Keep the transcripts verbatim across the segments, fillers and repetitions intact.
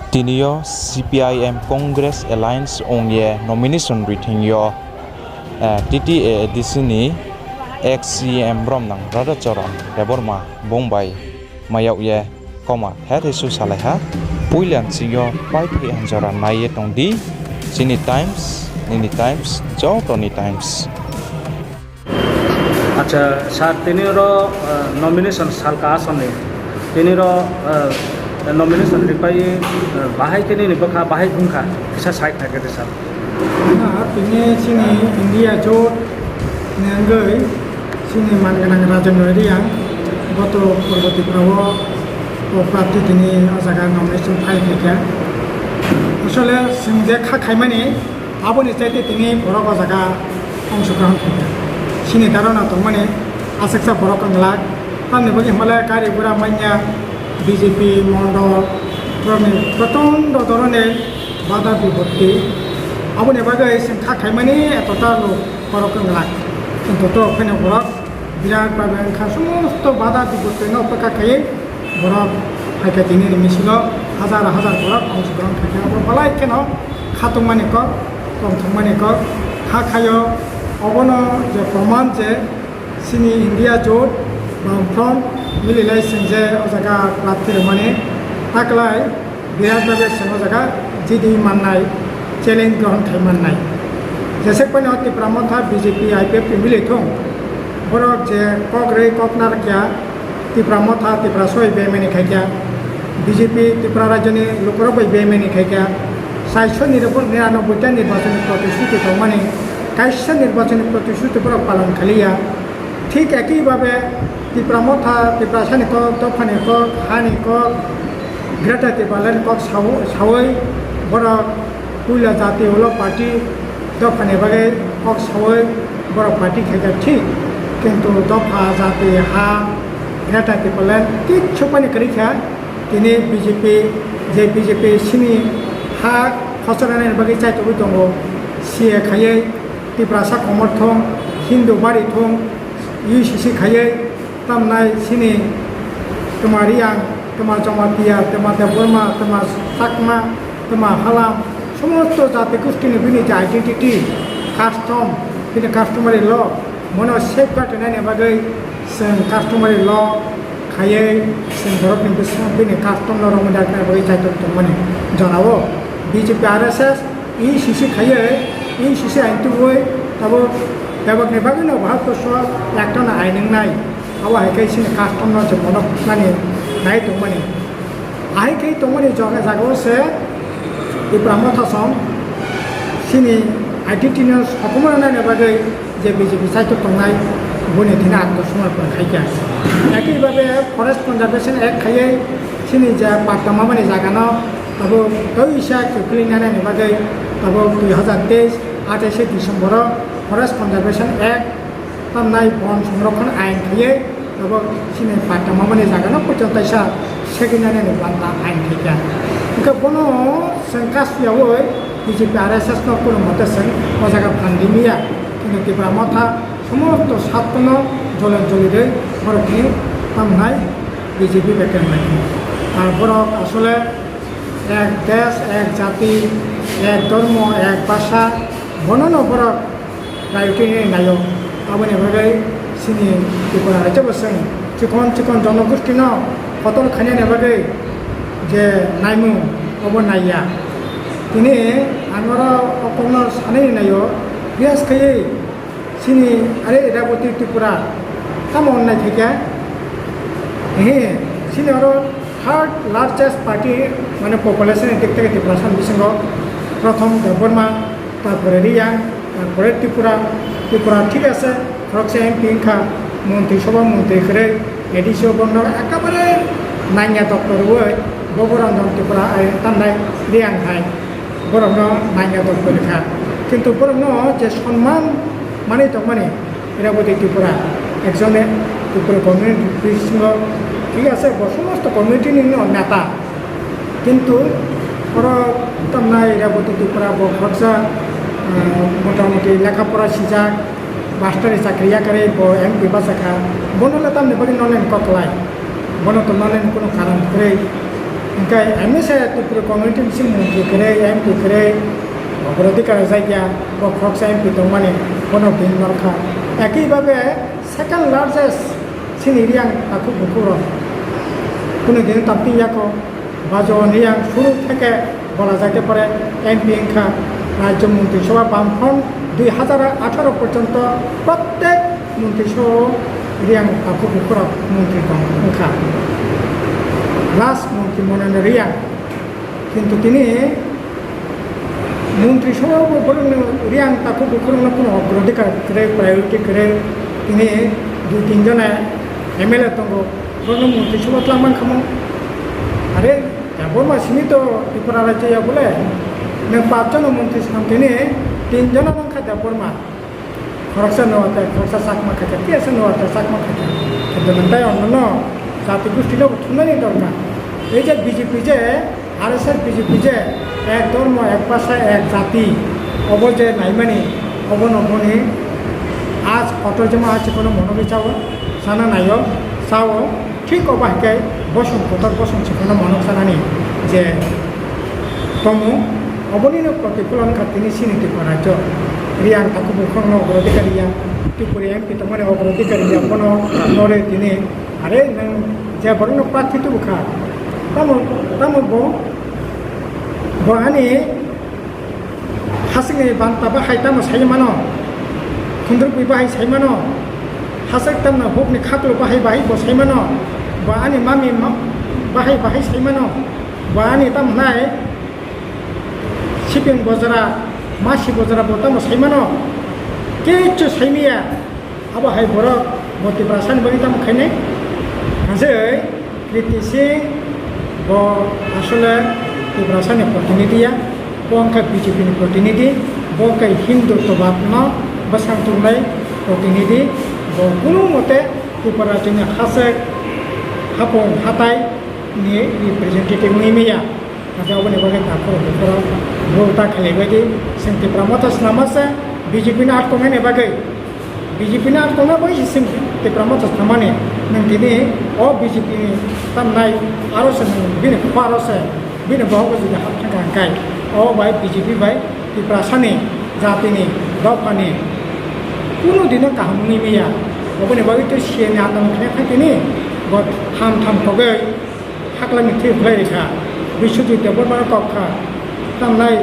Tini yo C P I M Congress Alliance ong ye nomination ri thing yo, T T A A D C ni ex C E M romnang Radhacharan Debbarma bung bai mai yag ye kauma the the su salai ha. Puila nching yo paithai hanjora nai ye tong di. Chini Times, nini Times, joto ni Times. Acha, sir, tini ro nomination salka ason ni. Tini ro nomination ripai, bahai khe nini bkha bahai phung kha, kisa sai khna khe di, sir. Tini chini India jot ni wngwi chini man gnang Rajendra Reang, bo to Purbo Tripura o, o prarthi tini o jaga nomination file khaikha. Asole chwng je kha khaimani, aboni chaite tini borok o jaga ongsogrohon khaikha. Chini dharana tongmani aswksa borok wng glak, tamni bagwi hwnba le gari gura manya, B J P mondol, borokni prochondo dhoroner bada bipotti. Aboni bagwi chwng kha khaimani etota lok borok wng glak. Kintu to phaino borok birat bhabe wngkha, somosto bada bipotti no upekha khaiwi borok phaikha tini ni misil o, hazar hazar borok ongsogrohon khaikha. Abo belai kheno khatungmani kok, tongthokmani kok, kha khaio. Obono je proman je chini India jot Bamfront mililai chwng je o jaga prarthi rwmani, taklai birat bhabe chwng o jaga jidi mannai, challenge grohon khai mannai. Jesek phano Tipra Motha, B J P, I P F T milithung, borok je kok rwi kok narwkya, Tipra Motha, Tiprasa bai bemani khaikha, B J P Tripura rajyoni lukurok bai bemani khaikha, saiso nirabo-, niranoboi ta nirbachoni protisruti tongmani, kaisa nirbachoni protisruti borok palon khaliya. Thik ekhi bhabe Tipra Motha, Tiprasani kok, dophani kok, hani kok, Greater Tipraland ni kok sawi borok puila jati ulo party dophani bagwi kok sawi borok party khaikha thik, kintu dopha, jati, ha, Greater Tipraland kichu phano kwrwi kha. Tini B J P, je B J P chini ha khosora nani bagwi chaitugwi tongo, C A A khaiwi, Tiprasa Komorthong, Hindu bari thung, U C C khaiwi, tamnai chini twma Reang, twma Jamatia, twma Debbarma, twma Chakma, twma Halam, somosto jati gustini bini je identity, custom, bini customary law, bono safeguard rinani bagwi chwng customary law khaiwi chwng borokni bwswk bini custom no romwi narwknani bagwi chaitok tongmani jorao B J P R S S E C C khaiwi, E C C ain tubui tabuk bebakni bagwino bahai koso ekta no ain wngnai. Abo hai khe chini custom no je monok nani nai tongmani. Ahai khe tongmani jaga, jagao se Tipra Motha song chini identity no sokomornani bagwi je B J P saitok tongnai, boni thani atmosomorpon khaikha. Ekhi bhabe Forest Conservation Act khaiwi chini je patta mamani jagano abo toisa khe philinani bagwi abo dui hazar teis athais December o Forest Conservation Act, tamnai bon songrokhon ain khaiwi abo chini patta mamani jagano poito taisa seginani banta ain khaikha. Hwnkhe bono chwng kasuyaui B J P R S S no kuno mote chwng o jaga phan rimya. Kintu Tipra Motha somosto sattono jole joli rwi borokni tamnai B J P bai kemlai. Ar borok asole ek desh, ek jati, ek dhormo, ek bhasha, bonono borok priority hinwi naio. Aboni bagwi chini Tripura raijo bo chwng chikon chikon jonogosti no kotor khainani bagwi je naimung obo naiya. Tini ang oro o kokno sanwi naio, bias khaiwi chini are Iraboti Tripura tamo wngnai khaikhe, ehe, chini oro third largest party, mane population ni dik theke Tiprasa ni bisingo prothom Debbarma, tarpore Reang, tarpore Tripura, Tripura thik ase, khoroksa M P wngkha, montri sobha montri kwrwi, A D C o bono ekabare nangya doktor rwui, Goboranjan Tripura, ai, tamnai Reang hai, borokno nangya doktor rwkha. Kintu borokno je sonman manwi tongmani, Iraboti Tripura, ekjone Tripura community bisingo, thik ase, bo somosto community ni no neta. Kintu oro tamnai Iraboti Tripura bo khoroksa, ah, motamoti lekha pora sijak, master ni chakri yakarwi bo M P bachakha, bono le tamni bagwi nonai ni kok klai? Bono to nonai ni kuno karon kwrwi. Hingkhe M S A Tripura community ni sing montri kwrwi, M P kwrwi, ogrodhikar rwjak ya, bo khoroksa M P tongmani, bono din norkha. Ekhi babe second largest sini Reang takhu bukhuk rok. Kunu din tapti yakho, bajo Reang suru theke bola jaite pore M P wngkha, Rajyo Montri Sobha Bamfront dui hazar atharo porjonto prottek Montri Sobha o Reang takhu bukhuk rok montri tong wngkha. Last montri Monono Reang. Kintu tini Montri Sobha bo borokno Reang takhu bukhuk rokno kunu ogrodhikar kwrwi, priority kwrwi, tini dui tin jona M L A tongo, borokno Montri Sobha tlang mankha mo. Are, Debbarma simi to Tripura rajyo ya bole, nwng pach jono montri sam tini, tin jona mankha Debbarma. Khoroksa Noatai, khoroksa Chakma khaikha, tei asa Noatai Chakma khaikha. Kintu nwng tai onono jati gusti no bo thumnani dorkar. Ei je B J P je, R S S B J P je, ek dhormo, ek bhasha, ek jati, obo je naimani, obono boni aaj kotor jema achi kono mono bai chao, sana naio, chao, thik obo hai khe bosong kotor, bosong chikon no mono sanani je tongmung, obonino protikul wngkha tini chini Tripura rajyo. Reang takhu bukhuk no ogrodhikar ya, Tripura M P tongmani ogrodhikar ya, bono nore tini, are nwng je borokno prarthi tubukha, tamo, tamo bo, bo ani hasik ni banta bahai tamo sai mano, khundrukbwi bahai sai mano, hasik tamna huk ni khaklo bahai bahai bo sai mano, bo ani mami ma-, bahai bahai sai mano, bo ani tamo hnai siping bojra, masi bojra bo tamo sai mano, kichu sai miya. Abo hai borok bo Tiprasa ni bagwi tamo khainai? Hwnjai Kriti Singh bo asole Tiprasa ni protinidhi ya, bo wngkha B J P ni protinidhi, bo wngkha Hindutwabad no bwsang tubunai protinidhi, bo kunu mote Tripura chini hasik, hapung, hatai ni representative wngwi maya. Hake oboni bagwi takhu bukhuk rok bul ta khlaibai di, chwng Tipra Motha swnama se B J P no atkongnani bagwi, B J P no atkongna bai se chwng Tipra Motha swnamani, nwng tini o B J P ni tamnai, aro se nwng bini khupha aro se, bini bohogo jodi hap thangkha hwnkhe, o bai B J P bai Tiprasa ni jati ni dopha ni kunu dino kaham wngwi maya. Oboni bagwi tei C A ni andolon khaina thang tini bo tham tham kogwi, Hakla ni thwi khlai rikha, Biswajit Debbarma no kok kha, tamnai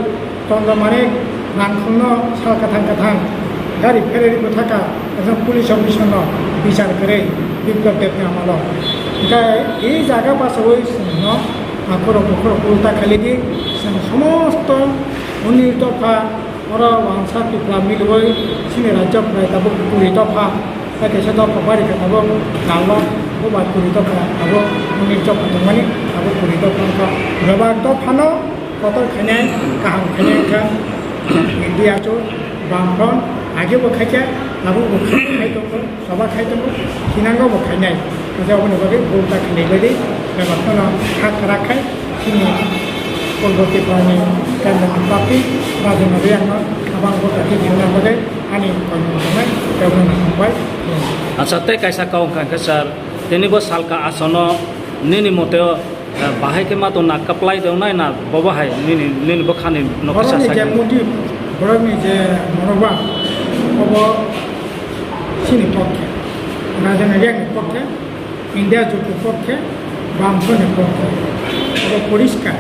Chandra Manik Rangkhung no sal kathang kathang gari phereri bwtha kha, ekjon police officer no bichar kwrwi Biplab Deb ni amalo. Hingkhe e jaga bachaui chwng no akhorok bukhorok ulta khailai di, chwng somosto unnish dopha, oro uansa Tipra milwi chini rajyo prai tabuk kuri dopha, tei kaisa dopha bari khe tabuk nalno, bo bai kuri dopha tabuk unnish dopha tongmani, tabuk kuri dopha wngkha. Bebak dopha no kotor khainai, kaham khainai wngkha. India chu Bamfront age bo khaikha, tabuk bo khai tongo. Choba khai tongo, thinango bo khainai. Hingkhe oboni bagwi bul ta khlaibai di, bebak phano ha kwrak khai, chini Purbo Tripura ni Kendra ni party, Rajendra Reang no, abang bo ta khe rinani bagwi, ani koimung tongnai, tei bono hambai. Acha, tei kaisa kau wngkha khe sir, tini bo salka asono, nini mote o, Eh, bahai khe ma tong na, kaplai de ongnai na, bo bahai nini, nini bwkha ni no kisa borokni sai je tong. Motive, borokni je monoba, obo chini pokhe, Rajendra Reang ni pokhe, India Jyoti pokhe, Bamfront ni pokhe. Obo poriskar,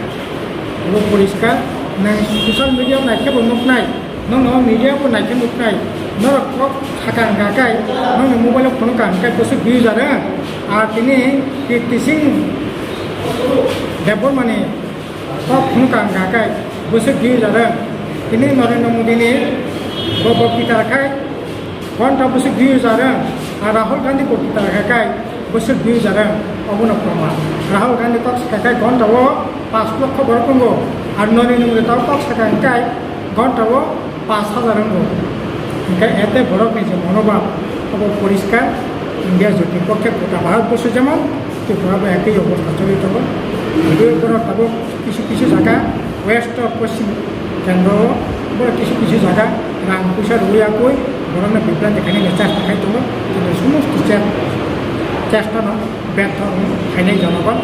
obo poriskar, nang social media nai khe bo nuknai. Nono media bo nai khe nuknai, norok kok sakang kakai, nokni mobile o phone kang khe bwswk views are, ar tini Kriti Singh Debbarma ni kok phone kang kakai bwswk views are, tini Narendra Modi ni bo boktita khai ghonta bwswk views are, ar Rahul Gandhi boktita khai kai bwswk views are, obono proman. Rahul Gandhi kok sakha khai ghonta o panch lokho borok tongo, ar Narendra Modi tao kok sakha khai ghonta o panch hajar wngo. Hingkhe ete borokni je monobhab, obo poriskar, India jyoti pokhe gota Bharat borso jemon Tripura bo ekoi obostha choli tongo. Tei borok tabuk kisu kisu jaga west o poschim kendro o borok kisu kisu jaga rang puisa rwui yakui borokno bibranti khainani chesta khai tongo. Kintu somosto che-, chesta no bertho khainai jonogon.